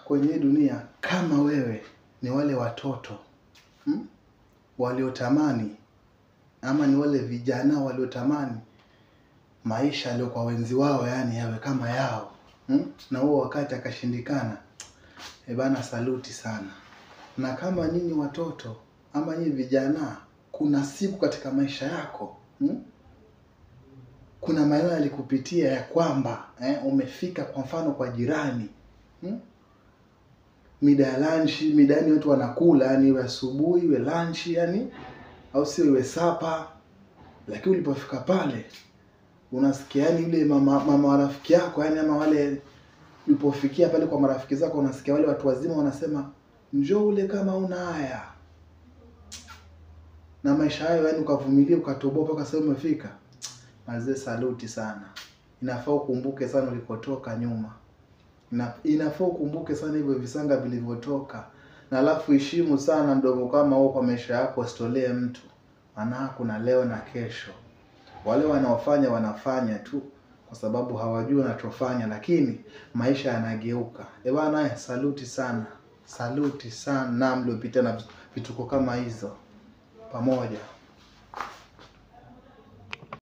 Kwenye dunia kama wewe ni wale watoto waliotamani ama ni wale vijana waliotamani maisha yaliyo kwa wenzi wao, yani yawe kama yao, na huo wakati akashindikana, e bana, saluti sana. Na kama nyinyi watoto ama nyinyi vijana, kuna siku katika maisha yako, kuna maeneo yalikupitia ya kwamba umefika kwa mfano kwa jirani, mida ya lunch, mida yani watu wanakula, yani iwe asubuhi iwe lunch, yani au sio iwe supper, lakini ulipofika pale unasikia yani yule mama wa rafiki yako yani, ama wale ulipofikia pale kwa marafiki zako unasikia wale watu wazima wanasema njoo ule kama una haya, na maisha hayo yani ukavumilia ukatoboa mpaka sasa umefika. Mazee, saluti sana. Inafaa ukumbuke sana ulikotoka nyuma. Inafaa ukumbuke sana hivyo visanga vilivyotoka, na alafu heshimu sana mdomo kama huo kwa maisha yako, usitolee mtu, maana kuna leo na kesho. Wale wanaofanya wanafanya tu kwa sababu hawajui wanachofanya, lakini maisha yanageuka. E bana, saluti sana, saluti sana mliopita na vituko kama hizo pamoja.